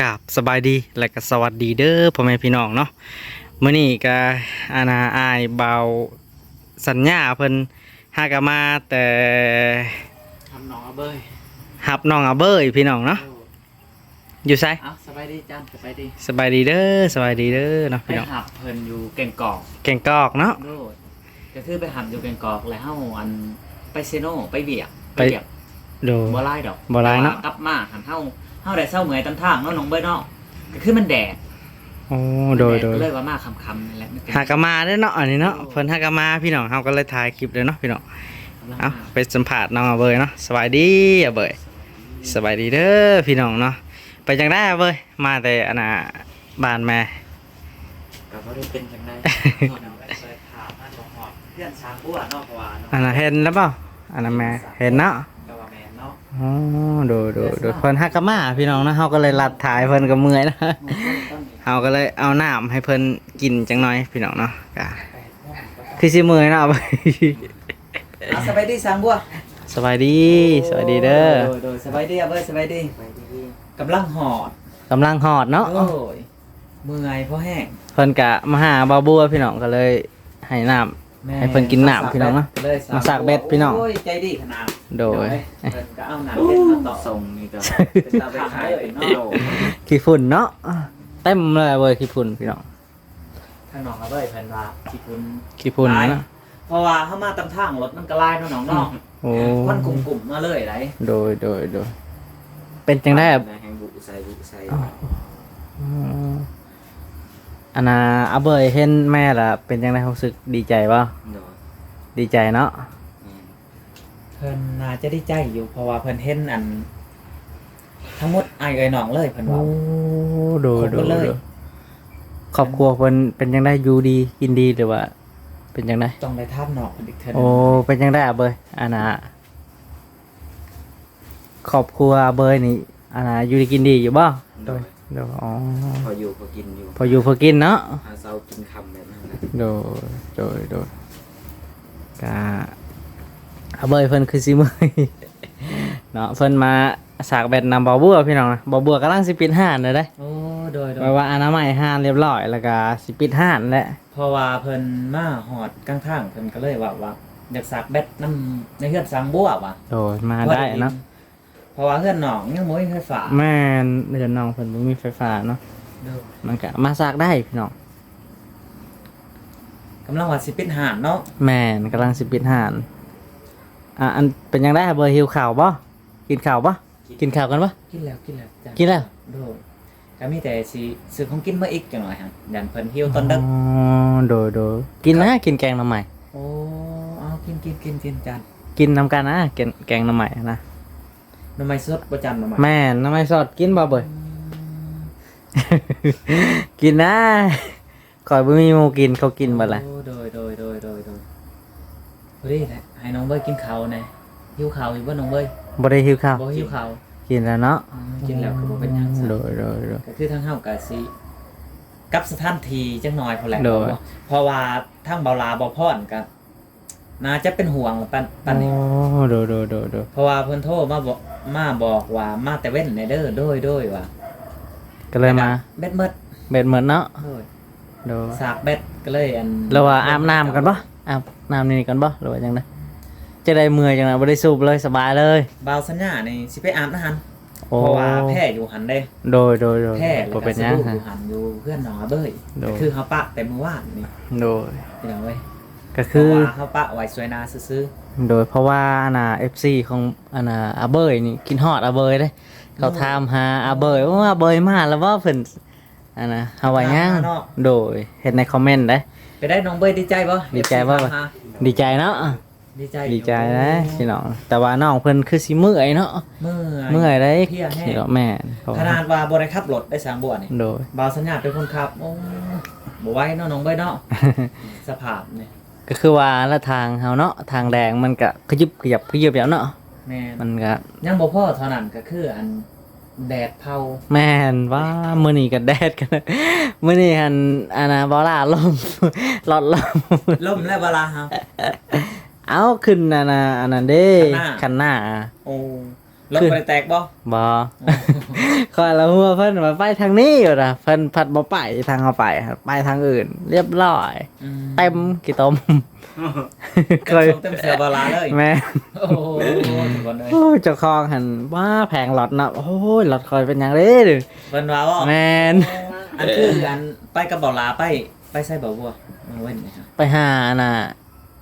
ກາບສະບາຍດີ ແລະກະສະຫວັດດີເດີພໍ່ແມ່ພີ່ນ້ອງເນາະ. ມື້ນີ້ກະ ອັນນ່າ ອ້າຍບ່າວສັນຍາເພິ່ນຫາກະມາແຕ່ ຮັບນ້ອງອາເບີຍ ຮັບນ້ອງອາເບີຍພີ່ນ້ອງເນາະ. ໂອ້ ຢູ່ໃສ? ເອົ້າ ສະບາຍດີຈັນ ສະບາຍດີ ສະບາຍດີເດີ ສະບາຍດີເດີເນາະ ໄປພີ່ນ້ອງ. ຮັບເພິ່ນຢູ່ແກ່ງກອກ ແກ່ງກອກເນາະ. ໂດຍ ກະຄືໄປຮັບຢູ່ແກ່ງກອກ ແລ້ວເຮົາ ອັນ ໄປເຊໂນ ໄປວຽກ ໄປ ໄປວຽກ ໂດຍ ບໍ່ຫຼາຍດອກ ບໍ່ຫຼາຍເນາະ. ແຕ່ວ່າກັບມາຫັ້ນ ເຮົາ ເຮົາໄດ້ເຊົາເມື່ອຍຕາມທາງເນາະ ນ້ອງເບີຍເນາະ ກະຄືມັນແດດ. ໂອ້ ໂດຍ ມັນແດດ ໂດຍ ກະເລີຍວ່າມາຄ່ຳໆນີ້ແຫຼະ ມັນກະ ຫາກະມາເດີເນາະ ອັນນີ້ເນາະ. ໂດຍ ເພິ່ນຫາກະມາພີ່ນ້ອງ ເຮົາກະເລີຍຖ່າຍຄລິບເດີເນາະພີ່ນ້ອງ. ເອົາ ໄປສຳພາດນ້ອງອາເບີຍເນາະ. ສະບາຍດີອາເບີຍ ສະບາຍດີເດີພີ່ນ້ອງເນາະ. ເປັນຈັ່ງໃດອາເບີຍ ມາແຕ່ ອັນນ່າ ບ້ານແມ່? ກະບໍ່ໄດ້ເປັນຈັ່ງໃດ ເພິ່ນຫາກະເປີດພາບມາ ເຮືອນສາມບົວເນາະ ເພາະວ່າ ອັນນ່າ ເຫັນແລ້ວບໍ່? ອັນນ່າແມ່ ເຫັນເນາະ ກະວ່າແມ່ນເນາະ. ອໍ ໂດຍ ໂດຍ ໂດຍ ເພິ່ນຫາກະມາພີ່ນ້ອງເນາະ ເຮົາກະເລີຍລັດຖ່າຍ ເພິ່ນກະເມື່ອຍນະ. ເຮົາກະເລີຍເອົານ້ຳໃຫ້ເພິ່ນກິນຈັກໜ່ອຍພີ່ນ້ອງເນາະ. ກະຄືຊິເມື່ອຍເນາະ. ເອົາ ສະບາຍດີສາມບົວ ສະບາຍດີ ສະບາຍດີເດີ. ໂດຍ ໂດຍ ສະບາຍດີອາເບີຍ ສະບາຍດີ ສະບາຍດີ. ກຳລັງຮອດ ກຳລັງຮອດເນາະ. ໂດຍ ເມື່ອຍພໍແຮງ. ເພິ່ນກະມາຫາບ່າວບົວພີ່ນ້ອງ ກະເລີຍໃຫ້ນ້ຳ ແມ່ນ ໃຫ້ເພິ່ນກິນນ້ຳພີ່ນ້ອງເນາະ. ມາສາກແບັດພີ່ນ້ອງ. ໂອ້ຍ ໃຈດີຂະໜາດ. ໂດຍ ເພິ່ນກະເອົານ້ຳເຢັນມາຕໍ່ ສົ່ງນີ້ກະເປັນຕາໄປຂາຍເນາະ. ຂີ້ຝຸ່ນເນາະ ເຕັມເລີຍເວີຍ ຂີ້ຝຸ່ນພີ່ນ້ອງ. ທາງນ້ອງອາເບີຍເພິ່ນວ່າຂີ້ຝຸ່ນ ຂີ້ຝຸ່ນເນາະ ເພາະວ່າເຮົາມາຕາມທາງ ລົດມັນກະຫຼາຍເນາະນ້ອງເນາະ. ໂອ້ ຄວັນກຸ້ມໆມາເລີຍໃດ໋. ໂດຍ ໂດຍ ໂດຍ. ເປັນຈັ່ງໃດ ແຮງບຸໃສ່ບຸໃສ່. ອໍ ອັນນ່າ ອາເບີຍເຫັນແມ່ລະ ເປັນຈັ່ງໃດ ຮູ້ສຶກດີໃຈບໍ່? ໂດຍ ດີໃຈເນາະ. ແມ່ນ ເພິ່ນໜ້າຈະດີໃຈຢູ່ ເພາະວ່າເພິ່ນເຫັນ ອັນ ທັງໝົດອ້າຍເອື້ອຍນ້ອງເລີຍ ເພິ່ນເວົ້າ. ໂອ້ ໂດຍ ຄົບໝົດເລີຍ ໂດຍ ໂດຍ. ຄອບຄົວເພິ່ນເປັນຈັ່ງໃດ ຢູ່ດີກິນດີ ຫຼືວ່າເປັນຈັ່ງໃດ? ຕ້ອງໄດ້ຖາມນ້ອງເພິ່ນອີກເທື່ອໜຶ່ງ. ໂອ້ ເປັນຈັ່ງໃດອາເບີຍ ອັນນ່າ ຄອບຄົວອາເບີຍນີ້ ອັນນ່າ ຢູ່ດີກິນດີຢູ່ບໍ່? ໂດຍ ໂດຍ ອໍ ພໍຢູ່ພໍກິນຢູ່ ພໍຢູ່ພໍກິນເນາະ ຫາເຊົ້າກິນຄ່ຳແບບນັ້ນແຫຼະ. ໂດຍ ໂດຍ ໂດຍ. ກະ ອາເບີຍເພິ່ນຄືຊິເມື່ອຍເນາະ ເພິ່ນມາສາກແບັດນຳບ່າວບົວພີ່ນ້ອງ. ບ່າວບົວກຳລັງຊິປິດຮ້ານແລ້ວເດ້. ໂອ້ ໂດຍ ໂດຍ ແບບວ່າອະນາໄມຮ້ານລຽບຮ້ອຍ ແລ້ວກະຊິປິດຮ້ານແລ້ວ ເພາະວ່າເພິ່ນມາຮອດກາງທາງ ເພິ່ນກະເລີຍເວົ້າວ່າ ຢາກສາກແບັດນຳໃນເຮືອນສາງບົວວ່າ. ໂດຍ ມາໄດ້ເນາະ ເພາະວ່າເຮືອນນ້ອງຍັງບໍ່ມີໄຟຟ້າ. ແມ່ນ ເຮືອນນ້ອງເພິ່ນບໍ່ມີໄຟຟ້າເນາະ. ໂດຍ ມັນກະມາສາກໄດ້ພີ່ນ້ອງ. ກຳລັງວ່າຊິປິດຮ້ານເນາະ. ແມ່ນ ກຳລັງຊິປິດຮ້ານ. ອ່າ ອັນ ເປັນຈັ່ງໃດ ເບີຍ ຫິວເຂົ້າບໍ່? ກິນເຂົ້າບໍ່? ກິນ ກິນເຂົ້າກັນບໍ່? ກິນແລ້ວ ກິນແລ້ວ ກິນແລ້ວ. ໂດຍ ກະມີແຕ່ຊິຊື້ຂອງກິນມາອີກຈັກໜ່ອຍຫັ້ນ ຢ້ານເພິ່ນຫິວຕອນດຶກ. ອໍ ໂດຍ ໂດຍ. ກິນນະ ກິນແກງໜໍ່ໄມ້. ໂອ້ ເອົາ ກິນ ກິນ ກິນ ກິນ ຈານ ກິນນຳກັນນະ ແກງ ແກງໜໍ່ໄມ້ນະ. ໜໍ່ໄມ້ສົດບໍ່ ຈານ ໜໍ່ໄມ້? ແມ່ນ ໜໍ່ໄມ້ສົດ. ກິນບໍ່ເບີຍ? ອືມ ກິນນະ. ຂ້ອຍບໍ່ມີໝູ່ກິນ ເຂົາກິນເບິດລະ. ໂອ້ ໂດຍ ໂດຍ ໂດຍ ໂດຍ ໂດຍ. ພໍດີແຫຼະ ໃຫ້ນ້ອງເບີຍກິນເຂົ້າແດ່. ຫິວເຂົ້າຢູ່ບໍ່ນ້ອງເບີຍ? ບໍ່ໄດ້ຫິວເຂົ້າ. ບໍ່ຫິວເຂົ້າ. ກິນແລ້ວເນາະ. ອືມ ກິນແລ້ວກະບໍ່ເປັນຫຍັງ. ໂດຍ ໂດຍ ໂດຍ. ກະຄືທາງເຮົາກະຊິກັບສະຖານທີ່ຈັກໜ່ອຍພຸ້ນແຫຼະ. ໂດຍ ເພາະວ່າທາງບ່າວຫຼ້າ ບ່າວພອນກະໜ້າຈະເປັນຫ່ວງປານ ປານນີ້. ໂອ້ ໂດຍ ໂດຍ ໂດຍ ໂດຍ. ເພາະວ່າເພິ່ນໂທມາບອກ ມາບອກວ່າ ມາແຕ່ເວັນແດ່ເດີ. ໂດຍ ໂດຍ ວ່າ ກະເລີຍມາ ແບັດໝົດ ແບັດໝົດເນາະ. ໂດຍ ໂດຍ. ສາກແບັດກະເລີຍ ອັນ ຫຼືວ່າອາບນ້ຳກ່ອນບໍ່? ອາບນ້ຳນີ້ກ່ອນບໍ່ ຫຼືວ່າຈັ່ງໃດ? ຈະໄດ້ເມື່ອຍຈັ່ງໃດ ບໍ່ໄດ້ສູບເລີຍ ສະບາຍເລີຍ. ບ່າວສັນຍານີ້ຊິໄປອາບນະຫັ້ນ. ໂອ້ ເພາະວ່າແພ້ຢູ່ຫັ້ນເດ້. ໂດຍ ໂດຍ ໂດຍ. ແພ້ ບໍ່ເປັນຫຍັງ ຢູ່ຫັ້ນ ຢູ່ເຮືອນນ້ອງອາເບີຍ. ໂດຍ ກະຄືເຮົາປະແຕ່ມື້ວານນີ້. ໂດຍ ພີ່ນ້ອງເອີຍ. ກະຄືເຮົາປະໄວ້ຊ່ວຍນາຊື່ໆ. ໂດຍ ເພາະວ່າ ອັນນ່າ ເອັຟຊີ ຂອງ ອັນນ່າ ອາເບີຍນີ້ ຄິດຮອດອາເບີຍເດ້. ເຂົາຖາມຫາອາເບີຍ ໂອ້ ອາເບີຍມາແລ້ວບໍ່ ເພິ່ນ ອັນນ່າ ເຮົາວ່າຍັງ. ໂດຍ ເຫັນໃນຄອມເມັນເດ້. ເປັນໃດ ນ້ອງເບີຍດີໃຈບໍ່? ດີໃຈບໍ່? ເອັຟຊີຖາມຫາ. ດີໃຈເນາະ ດີໃຈ ດີໃຈເດ້ພີ່ນ້ອງ. ແຕ່ວ່ານ້ອງເພິ່ນຄືຊິເມື່ອຍເນາະ. ເມື່ອຍ ເມື່ອຍເດ້. ເພຍແຮງ. ແມ່ນ ຂະໜາດວ່າບໍ່ໄດ້ຂັບລົດໄດ້ ສາງບົວນີ້. ໂດຍ ບ່າວສັນຍາເປັນຄົນຂັບ. ໂອ້ ບໍ່ໄຫວເນາະ ນ້ອງເບີຍເນາະ. ສະພາບນີ້ ກະຄືວ່າລະ ທາງເຮົາເນາະ ທາງແດງມັນກະຂະຫຍິບຂະຫຍັບຂະຫຍິບແລ້ວເນາະ. ແມ່ນ ມັນກະຍັງບໍ່ພໍເທົ່ານັ້ນ ກະຄື ອັນ ແດດເຜົາ. ແມ່ນ ວ້າ ມື້ນີ້ກະແດດ ກະ ມື້ນີ້ຫັ້ນ ອັນນ່າ ບໍ່ຫຼ້າ ລົມ ລອດລົມ ລົມແລ້ວບໍ່ຫຼ້າເຮົາ. ເອົາ ຂຶ້ນ ອັນນ່າ ອັນນັ້ນເດ້ ຄັນນາ ຄັນນາ. ໂອ້ ລົດບໍ່ໄດ້ແຕກບໍ່? ບໍ່ ຂ້ອຍລະຫົວເພິ່ນວ່າໄປທາງນີ້ຢູ່ນະ ເພິ່ນພັດບໍ່ໄປທາງເຮົາໄປ ໄປທາງອື່ນ ລຽບຮ້ອຍ ອືມ ເຕັມຂີ້ຕົມ ເຕັມເສື້ອບໍ່ຫຼາເລີຍ ແມ່ນ ໂອ້ໂຫ ທຸກຄົນເອີຍ ໂອ້ຍ ເຈົ້າຂອງຫັ້ນ ວ້າ ແຜງລົດເນາະ ໂອ້ຍ ລົດຂ້ອຍເປັນຫຍັງເດ້ ເພິ່ນວ່າບໍ່? ແມ່ນ ອັນຄືອັນໄປກັບບໍ່ຫຼາ ໄປ ໄປໃສບໍ່ບົວ? ເອີ ໄປຫາອັນນ່າ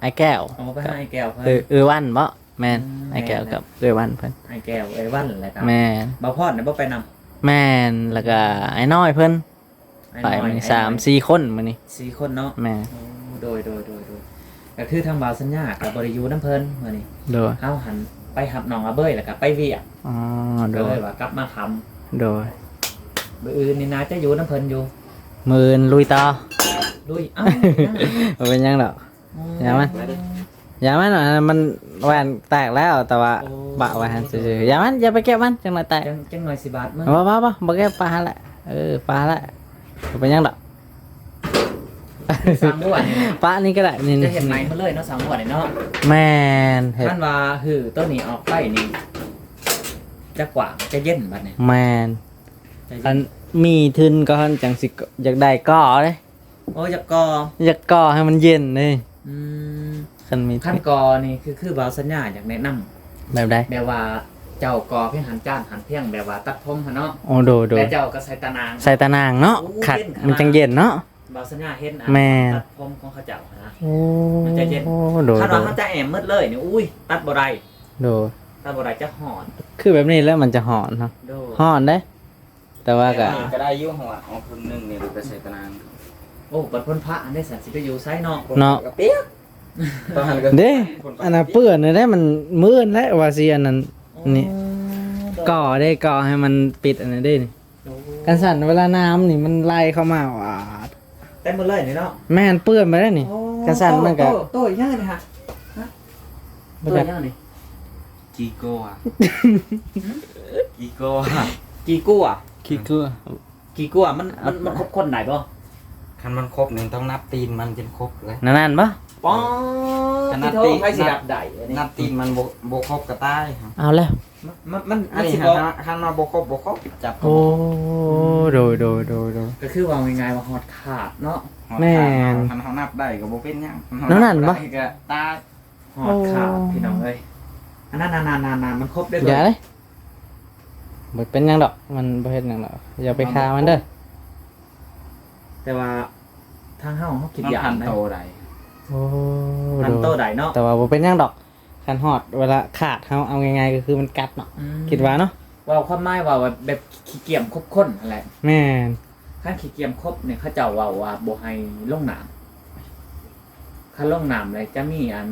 ອ້າຍແກ້ວ ອໍ ໄປຫາອ້າຍແກ້ວເພິ່ນ ເອີ ເອື້ອຍວັນບໍ່? ແມ່ນ ອືມ ອ້າຍແກ້ວກັບເອື້ອຍວັນເພິ່ນ ອ້າຍແກ້ວ ເອື້ອຍວັນ ແລ້ວກໍ ແມ່ນ ບ່າວພອນນະບໍ່ໄປນຳ? ແມ່ນ ແລ້ວກໍອ້າຍນ້ອຍເພິ່ນ ອ້າຍນ້ອຍ ໄປມື້ນີ້ ອ້າຍນ້ອຍ ສາມສີ່ຄົນມື້ນີ້ ສີ່ຄົນເນາະ ແມ່ນ ໂອ້ ໂດຍ ໂດຍ ໂດຍ ໂດຍ ກໍຄືທາງບ່າວສັນຍາກໍບໍ່ໄດ້ຢູ່ນຳເພິ່ນມື້ນີ້ ໂດຍ ເຮົາຫັ້ນໄປຮັບນ້ອງອາເບີຍ ແລ້ວກໍໄປວຽກ ອໍ ໂດຍ ກໍເລີຍວ່າກັບມາຄ່ຳ ໂດຍ ມື້ອື່ນນີ້ໜ້າຈະຢູ່ນຳເພິ່ນຢູ່ ມື້ອື່ນລຸຍຕໍ່ ລຸຍ ເອົ້າ ບໍ່ເປັນຫຍັງດອກ ອືມ ຢ່າມັນ ຢ່າມັນ ອັນນັ້ນມັນແວ່ນແຕກແລ້ວ ແຕ່ວ່າ ໂອ້ ປະໄວ້ຫັ້ນຊື່ໆ ຢ່າມັນ ຢ່າໄປເກັບມັນ ຈັກໜ້ອຍແຕກ ຈັກ ຈັກໜ້ອຍຊິບາດມື້ ບໍ່ ບໍ່ ບໍ່ ບໍ່ເກັບ ປະຫັ້ນແຫຼະ ເອີ ປະຫັ້ນແຫຼະ ບໍ່ເປັນຫຍັງດອກ ຄືສ້າງດ້ວຍ ປະນີ້ກໍໄດ້ ນີ້ ຈະເຮັດໃໝ່ໝົດເລີຍເນາະ ສ້າງດ້ວຍເນາະ ແມ່ນ ເຮັດ ຄັນວ່າຮືໂຕນີ້ອອກໄປນີ້ ຈະກວ້າງ ຈະເຢັນບັດນີ້ ແມ່ນ ຈະເຢັນ ຄັນມີທຶນກ່ອນຈັ່ງຊິ ຢາກໄດ້ກໍ່ເດ້ ໂອ້ ຢາກກໍ່ ຢາກກໍ່ໃຫ້ມັນເຢັນເດ້ ອືມ ຄັນມີ ຄັນກໍ່ນີ້ຄື ຄືບ່າວສັນຍາຢາກແນະນຳ ແບບໃດ? ແບບວ່າເຈົ້າກໍ່ພຽງຫັ້ນຈານຫັ້ນພຽງ ແບບວ່າຕັດຜົມຫັ້ນເນາະ ໂອ້ ໂດຍ ໂດຍ ແລ້ວເຈົ້າກໍໃສ່ຕາໜ່າງ ໃສ່ຕາໜ່າງເນາະ ໂອ້ ຄັກ ເຢັນຂະໜາດ ມັນຈັ່ງເຢັນເນາະ ບ່າວສັນຍາເຫັນອັນ ແມ່ນ ຕັດຜົມຂອງເຂົາເຈົ້າຫັ້ນນະ ໂອ້ ມັນຈະເຢັນ ໂອ້ ໂດຍ ຄັນວ່າ ໂດຍ ເຮົາຈະແອ້ມໝົດເລີຍນີ້ ອຸ້ຍ ຕັດບໍ່ໄດ້ ໂດຍ ຕັດບໍ່ໄດ້ ຈະຮ້ອນ ຄືແບບນີ້ແລ້ວມັນຈະຮ້ອນເນາະ ໂດຍ ຮ້ອນເດ້ ແຕ່ວ່າກໍ ແຕ່ວ່າກໍໄດ້ຢູ່ ເຮົາອອກເຄິ່ງໜຶ່ງນີ້ ຫຼືໄປໃສ່ຕາໜ່າງ ໂອ້ ບັດພົ້ນພະຫັ້ນເດ້ ສັນຊິໄປຢູ່ໃສເນາະ ເນາະ ກໍປຽກ ຕອນນັ້ນກໍ ເດ້ ອັນນັ້ນເປື້ອນແລ້ວ ມັນມື້ນແລ້ວວ່າຊິອັນນັ້ນ ໂອ້ ນີ້ ໂດຍ ກໍເດ້ ກໍໃຫ້ມັນປິດອັນນັ້ນເດ້ນີ້ ໂອ້ ຄັນຊັ້ນເວລານ້ຳນີ້ມັນໄຫຼເຂົ້າມາ ຫວາດ ເຕັມໝົດເລີຍນີ້ເນາະ ແມ່ນ ເປື້ອນໄປແລ້ວນີ້ ໂອ້ ຄັນຊັ້ນມັນກໍ ໂຕ ໂຕ ໂຕຫຍັງນີ້ຫະ? ຮະ? ບໍ່ຈັກ ໂຕຫຍັງນີ້? ກີກົວ ກີກົວ ກີກົວ ກີກົວ ກີກົວ ມັນ ມັນ ມັນຄົບຄົນໄດ້ບໍ່? ຄັນມັນຄົບນີ້ຕ້ອງນັບຕີນມັນຈຶ່ງຄົບເລີຍ ແນວນັ້ນບໍ່? ປ້ອ ຄັນນັບຕີນ ໃຜຊິນັບໄດ້ອັນນີ້ ນັບຕີນມັນບໍ່ ບໍ່ຄົບກໍຕາຍ ເອົາແລ້ວ ມັນ ມັນ ມັນ ອັນນີ້ ມັນຊິບໍ່ ຄັນວ່າບໍ່ຄົບ ບໍ່ຄົບ ຈັບ ໂອ້ ໂດຍ ໂດຍ ໂດຍ ໂດຍ ກໍຄືເວົ້າງ່າຍໆວ່າຮອດຂາດເນາະ ຮອດຂາດ ແມ່ນ ເນາະ ຄັນເຮົານັບໄດ້ກໍບໍ່ເປັນຫຍັງ ແນວນັ້ນບໍ່? ກໍຕາຍ ຮອດຂາດ ໂອ້ ພີ່ນ້ອງເອີຍ ອັນນັ້ນ ນັ້ນໆໆໆ ມັນຄົບໄດ້ເບີດ ຢ່າເດ້ ບໍ່ເປັນຫຍັງດອກ ມັນບໍ່ເຮັດຫຍັງດອກ ຢ່າໄປຂ້າມັນເດີ ແຕ່ວ່າທາງເຮົາ ເຮົາຄິດຢ້ານ ມັນພັນໂຕໄດ້ ໂອ້ ພັນໂຕໄດ້ເນາະ ແຕ່ວ່າບໍ່ເປັນຫຍັງດອກ ຄັນຮອດເວລາຂາດ ເຮົາເອົາງ່າຍໆ ກໍຄືມັນກັດເນາະ ອືມ ຄິດວ່າເນາະ ເວົ້າຄວາມໝາຍວ່າແບບຂີ້ກຽມຄົບຄົນຫັ້ນແຫຼະ ແມ່ນ ຄັນຂີ້ກຽມຄົບນີ້ ເຂົາເຈົ້າເວົ້າວ່າບໍ່ໃຫ້ລົງນ້ຳ ຄັນລົງນ້ຳແລ້ວຈະມີອັນ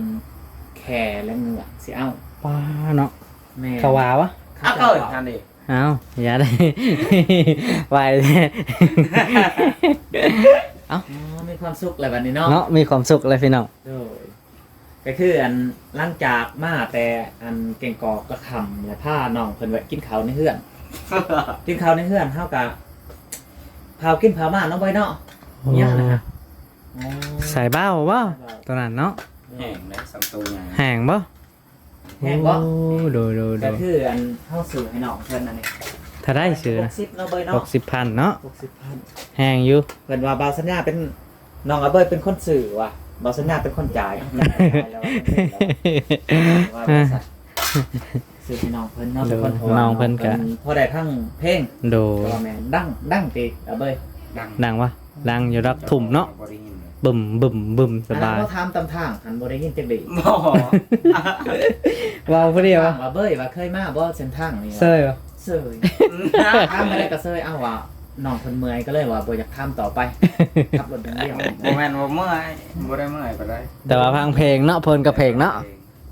ແຂ້ ແລະ ເງືອກຊິເອົາ ປ້າເນາະ ແມ່ນ ເຂົາວ່າວະ ເຂົາເຈົ້າວ່າ ເອົາ ຢ່າໄດ້ ໄວແທ້ ເອົ້າ ອໍ ມີຄວາມສຸກແລ້ວບັດນີ້ເນາະ ເນາະ ມີຄວາມສຸກແລ້ວພີ່ນ້ອງ ໂດຍ ກໍຄືອັນ ຫຼັງຈາກມາແຕ່ອັນແກ້ງກອກກໍຄ່ຳ ແລ້ວພານ້ອງເພິ່ນແວະກິນເຂົ້າໃນເຮືອນ ກິນເຂົ້າໃນເຮືອນ ເຮົາກໍພາວກິນພາວມາເນາະ ເບີຍເນາະ ໂອ້ ຫຍັງນະ ອໍ ໃສ່ເບົາບໍ່? ໃສ່ເບົາ ຕອນນັ້ນເນາະ ແຫ້ງເດ້ ສ່ຳໂຕໃຫຍ່ ແຫ້ງບໍ່? ແຮງບໍ່? ໂອ້ ໂດຍ ໂດຍ ໂດຍ ກໍຄືອັນເຮົາຊື້ໃຫ້ນ້ອງເພິ່ນອັນນີ້ ເທົ່າໃດຊື້ນະ? ຫົກສິບເນາະ ເບີຍເນາະ ຫົກສິບພັນເນາະ ຫົກສິບພັນ ແຮງຢູ່ ເພິ່ນວ່າບ່າວສັນຍາເປັນ ນ້ອງອາເບີຍເປັນຄົນຊື້ວ່າ ບ່າວສັນຍາເປັນຄົນຈ່າຍ ເອົາ ຈ່າຍແລ້ວວ່າ ວ່າຊັ້ນ ຊື້ໃຫ້ນ້ອງເພິ່ນເນາະ ໂດຍ ເປັນຄົນ ເພາະວ່າ ນ້ອງເພິ່ນກໍ ນ້ອງເພິ່ນພໍໄດ້ຟັງເພງ ໂດຍ ກໍວ່າແມ່ນ ດັງ ດັງເຕະອາເບີຍ ດັງ ດັງວະ? ດັງຢູ່ດອກທຸ່ມເນາະ ບໍ່ໄດ້ຍິນເລີຍ ບຶມ ບຶມ ບຶມ ສະບາຍ ອັນນັ້ນເຮົາຖາມຕາມທາງຫັ້ນບໍ່ໄດ້ຍິນຈັກເທື່ອ ບໍ່ ເວົ້າຜູ້ດຽວ ຖາມວ່າເບີຍວ່າເຄີຍມາບໍ່ເສັ້ນທາງນີ້ ເຊີຍບໍ່? ເຊີຍ ຖາມມາໄດ້ກໍເຊີຍ ເອົາວ່ານ້ອງເພິ່ນເມື່ອຍກໍເລີຍວ່າບໍ່ຢາກຖາມຕໍ່ໄປ ຂັບລົດຢ່າງດຽວ ບໍ່ແມ່ນວ່າເມື່ອຍ ບໍ່ໄດ້ເມື່ອຍປານໃດ ແຕ່ວ່າຟັງເພງເນາະ ເພິ່ນກໍເພງເນາະ ເພງ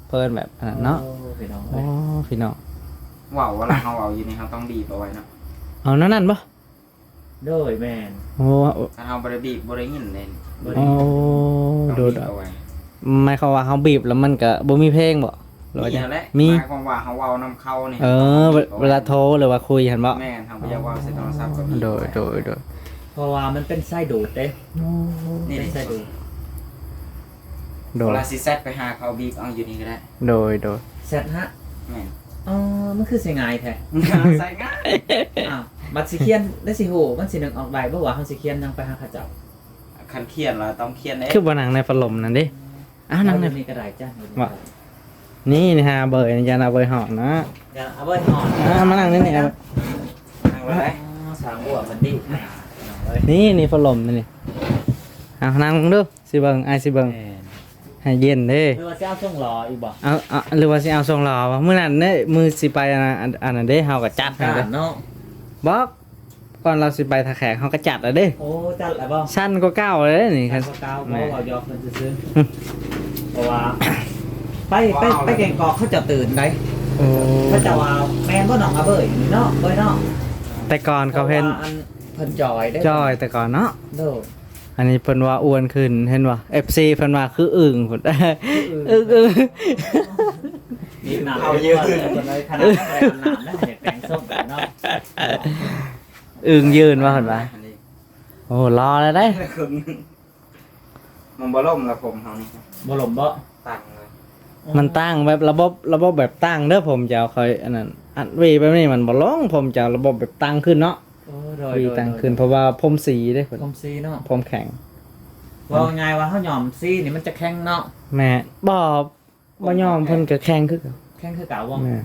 ເພິ່ນແບບອັນນັ້ນເນາະ ໂອ້ ພີ່ນ້ອງເອີຍ ໂອ້ ພີ່ນ້ອງ ເວົ້າ ເວລາເຮົາເວົ້າຢູ່ນີ້ເຮົາຕ້ອງບີບເອົາໄວ້ເນາະ ເອົາແນວນັ້ນບໍ່? ໂດຍ ແມ່ນ ໂອ້ ຄັນເຮົາບໍ່ໄດ້ບີບບໍ່ໄດ້ຍິນເດ້ ບໍ່ໄດ້ ໂອ້ ຕ້ອງ ໂດຍ ບີບເອົາໄວ້ ໝາຍຄວາມວ່າເຮົາບີບແລ້ວມັນກໍບໍ່ມີເພງບໍ່? ຫຼືວ່າ ມີຫັ້ນແຫຼະ ມີ ໝາຍຄວາມວ່າເຮົາເວົ້ານຳເຂົານີ້ ເອີ ເຮົາຕ້ອງບີບເອົາໄວ້ ເວລາໂທ ຫຼືວ່າຄຸຍຫັ້ນບໍ່? ແມ່ນ ເຮົາບໍ່ຢາກເວົ້າໃສ່ໂທລະສັບກໍບີບ ໂດຍ ເອົາໄວ້ ໂດຍ ໂດຍ ເພາະວ່າມັນເປັນສາຍດູດເດ້ ໂອ້ ນີ້ເປັນສາຍດູດ ໂດຍ ເວລາຊິແຊັດໄປຫາເຂົາບີບເອົາຢູ່ນີ້ກໍໄດ້ ໂດຍ ໂດຍ ແຊັດຫາ ແມ່ນ ອໍ ມັນຄືຊິງ່າຍແທ້. ໃສ່ງ່າຍ. ອ້າວ ບັດຊິຂຽນແລ້ວຊິຮູ້ ມັນຊິນຶກອອກໄດ້ບໍ່ວ່າເຮົາຊິຂຽນຫຍັງໄປຫາເຂົາເຈົ້າ? ຄັນຂຽນລະຕ້ອງຂຽນເອງ. ຄືບໍ່ນັ່ງໃນພັດລົມນັ້ນເດ້? ອ້າວ ນັ່ງໃນ ນີ້ກໍໄດ້ຈ້ະ. ນີ້ ນີ້ຫາເບີຍ ຢ່ານາເບີຍຮອດນະ. ຢ່ານາເບີຍຮອດ. ອ່າ ມານັ່ງນີ້ ນີ້ ນັ່ງໄດ້. ອໍ ສາງບົວເພິ່ນດີຂະໜາດ. ນີ້ ນີ້ພັດລົມນີ້. ເອົານັ່ງເບິ່ງດູ. ຊິເບິ່ງ ອ້າຍຊິເບິ່ງ. ແມ່ນ. ໃຫ້ເຢັນເດ້. ຫຼືວ່າຊິເອົາຊົງຫຼໍ່ອີກບໍ່? ເອົາ ເອົາ ຫຼືວ່າຊິເອົາຊົງຫຼໍ່ບໍ່? ມື້ນັ້ນເດ້ ມື້ຊິໄປອັນນັ້ນ ອັນ ອັນນັ້ນເດ້ ເຮົາກໍຈັດໃຫ້ເດ້ເນາະ. ບໍ່ ກ່ອນລາວຊິໄປທ່າແຂກ ເຮົາກໍຈັດແລ້ວເດ້. ໂອ້ ຈັດແລ້ວບໍ່? ຊັ້ນກວ່າເກົ່າເດ້ນີ້. ຊັ້ນກວ່າເກົ່າ. ແມ່ນ. ເວົ້າ ເວົ້າຢອກເພິ່ນຊື່ໆ. ເພາະວ່າໄປ ໄປ ໄປແກງກອກເຂົາເຈົ້າຕື່ນໄດ໋. ໂອ້ ເຂົາເຈົ້າວ່າແມ່ນບໍ່ນ້ອງອາເບີຍນີ້ເນາະ ເບີຍເນາະ? ແຕ່ກ່ອນເຂົາເຫັນ ເພາະວ່າອັນເພິ່ນຈ່ອຍເດ້ ຈ່ອຍແຕ່ກ່ອນເນາະ. ໂດຍ. ອັນນີ້ເພິ່ນວ່າອ້ວນຂຶ້ນ ເຫັນບໍ່ ເອັຟຊີ ເພິ່ນວ່າຄືອຶ່ງພຸ້ນ. ຄືອຶ່ງ ອຶ່ງ ອຶ່ງ. ນີ້ໜ້າເອົາເຢີນເພິ່ນເລີຍ ຂະໜາດບໍ່ໄດ້ອາບນ້ຳນະ ເຮັດແປງຊົງເນາະ. ອຶ່ງຢືນວ່າເພິ່ນວ່າ. ອັນນີ້ ໂອ້ ຫຼໍ່ແລ້ວເດ້. ມັນບໍ່ລົງລະ ຜົມເຮົານີ້. ບໍ່ລົງບໍ່? ຕັ້ງເລີຍ. ອໍ ມັນຕັ້ງແບບລະບົບ ລະບົບແບບຕັ້ງເດີ ຜົມຈະເອົາຄ່ອຍອັນນັ້ນ ອັດຫວີແບບນີ້ມັນບໍ່ລົງ ຜົມຈະເອົາລະບົບແບບຕັ້ງຂຶ້ນເນາະ. ໂອ້ ໂດຍ ຫວີຕັ້ງຂຶ້ນ ເພາະວ່າຜົມສີເດ້ ຜົມສີເນາະ ຜົມແຂງ. ເວົ້າງ່າຍວ່າເຮົາຫຍ້ອມສີນີ້ມັນຈະແຂງເນາະ. ແມ່ນ. ບໍ່ ບໍ່ຫຍ້ອມເພິ່ນກໍແຂງຄືເກົ່າ. ແຂງຄືເກົ່າບໍ່? ແມ່ນ.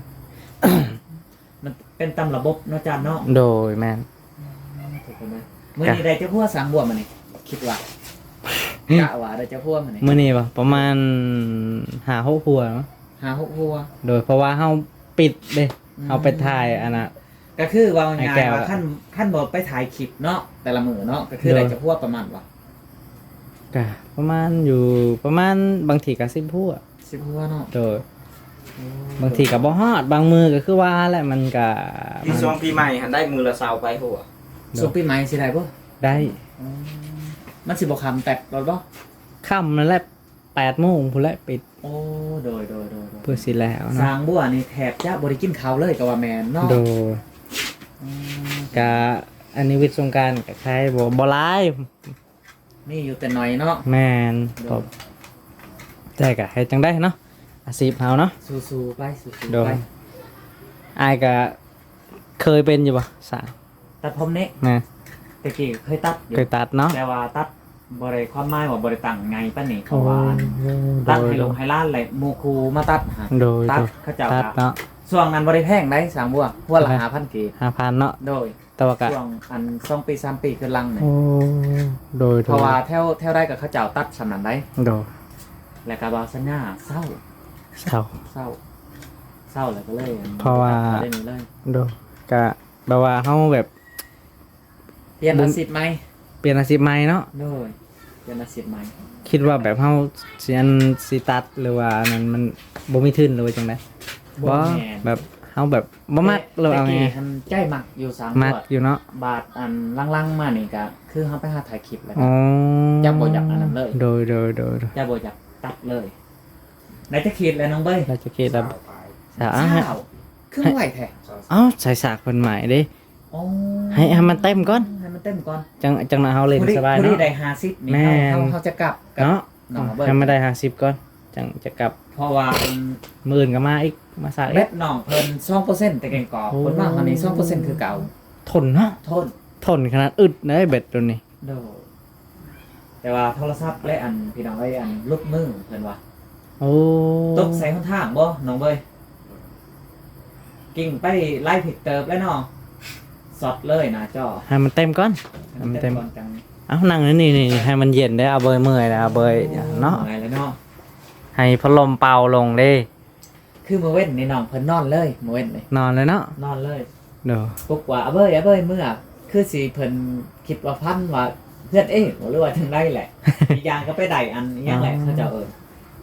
ມັນເປັນຕາມລະບົບເນາະ ຈານເນາະ. ໂດຍ ແມ່ນ. ອືມ ທຸກຄົນເອີຍ ມື້ນີ້ໄດ້ຈັກຫົວສາງບົວມື້ນີ້ ຄິດວ່າ ກະວ່າໄດ້ຈັກຫົວມື້ນີ້? ມື້ນີ້ບໍ່ ປະມານຫ້າຫົກຫົວເນາະ. ຫ້າຫົກຫົວ. ໂດຍ ເພາະວ່າເຮົາປິດເດ້. ອືມ ເຮົາໄປຖ່າຍອັນນ່າ ກໍຄືເວົ້າງ່າຍໆວ່າ ຄັນ ຄັນບໍ່ໄປຖ່າຍຄລິບເນາະ ແຕ່ລະມື້ເນາະ ກໍຄື ໂດຍ ໄດ້ຈັກຫົວປະມານບໍ່? ກະປະມານຢູ່ ປະມານ ບາງທີກະສິບຫົວ. ສິບຫົວເນາະ. ໂດຍ. ໂອ້ ບາງທີກໍບໍ່ຮອດ ບາງມື້ກໍຄືວ່າແຫຼະ ມັນກໍ ປີ ຊ່ວງປີໃໝ່ຫັ້ນໄດ້ມື້ລະຊາວປາຍຫົວ. ໂດຍ. ຊ່ວງປີໃໝ່ຊິໄດ້ບໍ່? ໄດ້. ອືມ ມັນຊິບໍ່ຄ່ຳແປັດໂລດບໍ່? ຄ່ຳນັ້ນແຫຼະ ແປດໂມງພຸ້ນແຫຼະປິດ. ໂອ້ ໂດຍໆໆໆ. ເພື່ອຊິແລ້ວເນາະ. ສາງບົວນີ້ແທບຈະບໍ່ໄດ້ກິນເຂົ້າເລີຍກໍວ່າແມ່ນເນາະ. ໂດຍ. ອືມ ກະອັນນີ້ວິດສົງການກໍຂາຍບໍ່ ບໍ່ຫຼາຍ. ມີຢູ່ແຕ່ໜ້ອຍເນາະ. ແມ່ນ. ໂດຍ. ແຕ່ກໍເຮັດຈັ່ງໃດເນາະ ອາຊີບເຮົາເນາະ. ສູ້ໆໄປ ສູ້ໆໄປ. ໂດຍ. ອ້າຍກໍເຄີຍເປັນຢູ່ບໍ່ ສາງ? ຕັດຜົມນີ້? ແມ່ນ. ແຕ່ກີ້ເຄີຍຕັດຢູ່ ເຄີຍຕັດເນາະ ແຕ່ວ່າຕັດບໍ່ໄດ້ ຄວາມໝາຍວ່າບໍ່ໄດ້ຕັ້ງໃຫຍ່ປານນີ້ ເພາະວ່າ ໂອ້ ຕັດໃຫ້ ໂດຍ ລູກໃຫ້ຫຼານ ແລະ ໝູ່ຄູ່ມາຕັດຫາ. ໂດຍ. ຕັດ ໂດຍ ເຂົາເຈົ້າ ຕັດເນາະ. ຊ່ວງນັ້ນບໍ່ໄດ້ແພງໃດ໋ ສາງບົວ ຫົວລະ ແມ່ນ ຫ້າພັນກີບ. ຫ້າພັນເນາະ. ໂດຍ. ແຕ່ວ່າກະ ຊ່ວງອັນ ສອງປີ ສາມປີຂຶ້ນຫຼັງນີ້. ໂອ້ ໂດຍໆ. ເພາະວ່າແຖວ ແຖວໃດກໍເຂົາເຈົ້າຕັດສ່ຳນັ້ນໃດ໋. ໂດຍ. ແລ້ວກໍເວົ້າສັນຍາເຊົາ ເຊົາ ເຊົາ ເຊົາ ແລ້ວກໍເລີຍ ເພາະວ່າ ເອົາໄດ້ນີ້ເລີຍ. ໂດຍ. ກະແບບວ່າເຮົາແບບ ປ່ຽນອາຊີບໃໝ່ ປ່ຽນອາຊີບໃໝ່ເນາະ. ໂດຍ. ປ່ຽນອາຊີບໃໝ່. ຄິດວ່າແບບເຮົາຊິ ອັນ ຊິຕັດ ຫຼືວ່າອັນນັ້ນ ມັນບໍ່ມີທຶນ ຫຼືວ່າຈັ່ງໃດ? ບໍ່ ບໍ່ ແມ່ນ ແບບເຮົາແບບບໍ່ມັກ ແຕ່ ຫຼືວ່າເອົາ ແຕ່ກີ້ຫັ້ນໃຈມັກຢູ່ ສາງ ມັກຢູ່ເນາະ. ບາດອັນຫຼັງໆມານີ້ກະຄືເຮົາໄປຫາຖ່າຍຄລິບແລ້ວ ອໍ ຈະບໍ່ຢາກອັນນັ້ນເລີຍ. ໂດຍໆໆໆ. ຈະບໍ່ຢາກຕັດເລີຍ. ໄດ້ຈັກຂີດແລ້ວນ້ອງເບີຍ? ໄດ້ຈັກຂີດແລ້ວ? ຊາວປາຍ. ຊາວ ອ້າວ ຊາວ ຄືໄວແທ້? ເອົ້າ ໃສ່ສາກເພິ່ນໃໝ່ເດ້. ອໍ ໃຫ້ ໃຫ້ມັນເຕັມກ່ອນ ໃຫ້ມັນເຕັມກ່ອນ ຈັ່ງ ຈັ່ງໜ້ອຍເຮົາຫຼິ້ນ ພໍດີ ສະບາຍ ພໍດີ ເນາະ. ໄດ້ຫ້າສິບນີ້ ແມ່ນ ເຮົາ ເຮົາຈະກັບກັບ ເນາະ ນ້ອງເບີຍ ໃຫ້ມັນໄດ້ຫ້າສິບກ່ອນ ຈັ່ງຈະກັບ ເພາະວ່າ ມື້ອື່ນກໍມາອີກ ມາສາກອີກ. ແບັດນ້ອງເພິ່ນສອງເປີເຊັນ ແຕ່ແກງກອກ ໂອ້ ເພິ່ນວ່າເຮົານີ້ສອງເປີເຊັນຄືເກົ່າ. ທົນເນາະ ທົນ ທົນຂະໜາດ ອຶດເດ້ແບັດໂຕນີ້. ໂດຍ. ແຕ່ວ່າໂທລະສັບ ແລະ ອັນ ພີ່ນ້ອງເອີຍ ອັນ ຫຼຸດມືເພິ່ນວ່າ. ໂອ້ ຕົກໃສ່ຫົນທາງບໍ່ນ້ອງເບີຍ? ກິ້ງໄປຫຼາຍທິດເຕີບແລ້ວເນາະ ຊັອດເລີຍໜ້າຈໍ. ໃຫ້ມັນເຕັມກ່ອນ ໃຫ້ມັນເຕັມ ໃຫ້ມັນເຕັມກ່ອນຈັ່ງ. ເອົາ ນັ່ງນີ້ ນີ້ ໃຫ້ມັນເຢັນເດ້ ອາເບີຍເມື່ອຍແລ້ວ ອາເບີຍ ອໍ ເນາະ ເມື່ອຍແລ້ວເນາະ ໃຫ້ພັດລົມເປົ່າລົງເດ້. ຄືມື້ເວັນນີ້ນ້ອງເພິ່ນນອນເລີຍ ມື້ເວັນນີ້ ນອນເລີຍເນາະ ນອນເລີຍ. ໂດຍ. ປຸກວ່າ ອາເບີຍ ອາເບີຍ ເມື່ອ ຄືຊິເພິ່ນຄິດວ່າຝັນວ່າເຮືອນເອງ ຫຼືວ່າຈັ່ງໃດແຫຼະ. ອີກຢ່າງກໍໄປໄດ້ອັນ ອີຫຍັງແຫຼະ ອໍ ເຂົາເຈົ້າເອີ້ນ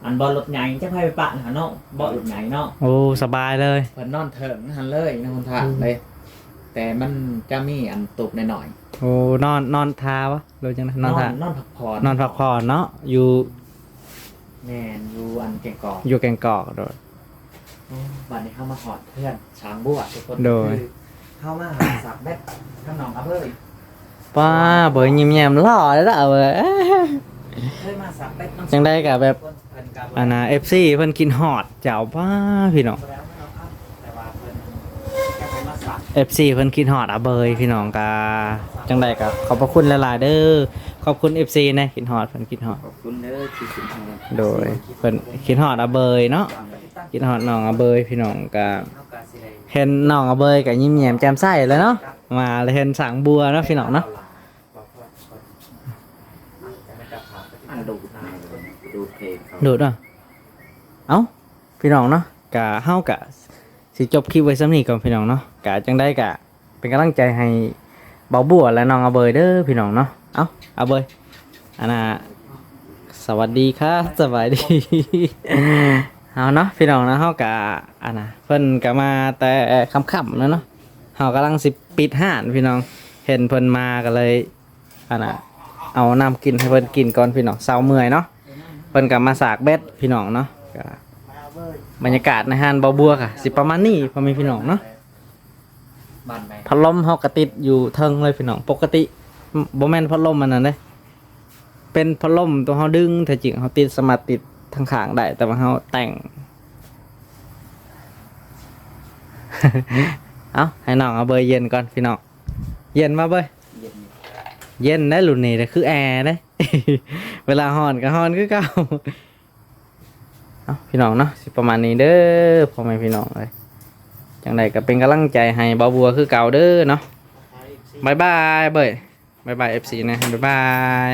ອັນເບາະລົດໃຫຍ່ ຈັກໃຜໄປປະນະເນາະ ເບາະລົດໃຫຍ່ເນາະ. ໂອ້ ສະບາຍເລີຍ ເພິ່ນນອນເທິງຫັ້ນເລີຍ ໃນຫົນທາງເດ້. ໂອ້ ແຕ່ມັນຈະມີອັນຕູບນ້ອຍໆ. ໂອ້ ນອນ ນອນທ່າບໍ່ ຫຼືຈັ່ງໃດ? ນອນ ນອນທ່າ ນອນພັກຜ່ອນ ນອນພັກຜ່ອນເນາະ ຢູ່ ແມ່ນ ຢູ່ອັນແກງກອກ ຢູ່ແກງກອກ. ໂດຍ. ໂອ້ ບັດນີ້ເຮົາມາຮອດເຮືອນສາງບົວທຸກຄົນ. ໂດຍ. ຄືເຮົາມາສາກແບັດກັບນ້ອງອາເບີຍ. ປ້າ ເບີຍຍິ້ມແຍ້ມຫຼໍ່ເດ້ອເບີຍ. ເຄີຍມາສາກແບັດນຳ ຈັ່ງໃດກໍແບບ ເພິ່ນກໍບໍ່ ອັນນ່າ ເອັຟຊີ ເພິ່ນຄິດຮອດເຈົ້າ ປ້າ ພີ່ນ້ອງ. ບໍ່ໄດ້ເອົາມາເນາະ ແຕ່ວ່າ ເອັຟຊີເພິ່ນຄິດຮອດອາເບີຍ ພີ່ນ້ອງ ກະຈັ່ງໃດກະຂອບພະຄຸນຫຼາຍໆເດີ. ຂອບຄຸນເອັຟຊີແດ່ ຄິດຮອດ ເພິ່ນຄິດຮອດ ຂອບຄຸນເດີທີ່ຄິດຮອດ. ໂດຍ ເພິ່ນຄິດຮອດອາເບີຍເນາະ ຄິດຮອດນ້ອງອາເບີຍ ພີ່ນ້ອງ. ກະເຫັນນ້ອງອາເບີຍກະຍິ້ມແຍ້ມແຈ່ມໃສແລ້ວເນາະ ມາແລ້ວເຫັນສາງບົວເນາະ ພີ່ນ້ອງເນາະ. ອັນດູດ ດູດເນາະ. ເອົ້າ ພີ່ນ້ອງເນາະ ກະເຮົາກະຊິຈົບຄລິບໄວ້ສ່ຳນີ້ກ່ອນ ພີ່ນ້ອງເນາະ. ກະຈັ່ງໃດກະເປັນກຳລັງໃຈໃຫ້ບ່າວບົວ ແລະ ນ້ອງອາເບີຍເດີ ພີ່ນ້ອງເນາະ. ເອົ້າ ອາເບີຍ ອັນນ່າ ສະຫວັດດີຄ່າ ສະບາຍດີ. ເອົາເນາະ ພີ່ນ້ອງເນາະ ເຮົາກະ ອັນນ່າ ເພິ່ນກະມາແຕ່ຄ່ຳໆແລ້ວເນາະ. ເຮົາກຳລັງຊິປິດຮ້ານ ພີ່ນ້ອງ ເຫັນເພິ່ນມາກະເລີຍ ອັນນ່າ ເອົານ້ຳກິນໃຫ້ເພິ່ນກິນກ່ອນ ພີ່ນ້ອງ ເຊົາເມື່ອຍເນາະ. ເພິ່ນກະມາສາກແບັດ ພີ່ນ້ອງເນາະ. ກະບັນຍາກາດໃນຮ້ານບ່າວບົວກະຊິປະມານນີ້ ພໍ່ແມ່ພີ່ນ້ອງເນາະ. ພັດລົມເຮົາກະຕິດຢູ່ເທິງເລີຍ ພີ່ນ້ອງ. ປົກກະຕິບໍ່ແມ່ນພັດລົມອັນນັ້ນເດ້ ເປັນພັດລົມຕົວເຮົາດຶງ. ແທ້ຈິງເຮົາຕິດ ສາມາດຕິດທາງຂ້າງໄດ້ ແຕ່ວ່າເຮົາແຕ່ງ ເອົ້າ ໃຫ້ນ້ອງອາເບີຍເຢັນກ່ອນ ພີ່ນ້ອງ. ເຢັນບໍ່ເບີຍ? ເຢັນ ເຢັນໄດ໋ ລຸ້ນນີ້ຄືແອເດ້. ເວລາຮ້ອນກະຮ້ອນຄືເກົ່າ. ເອົ້າ ພີ່ນ້ອງເນາະ ຊິປະມານນີ້ເດີ ພໍ່ແມ່ພີ່ນ້ອງເອີຍ. ຈັ່ງໃດກະເປັນກຳລັງໃຈໃຫ້ບ່າວບົວຄືເກົ່າເດີເນາະ. ບາຍບາຍເບີຍ ບາຍບາຍເອັຟຊີແດ່ ບາຍບາຍ.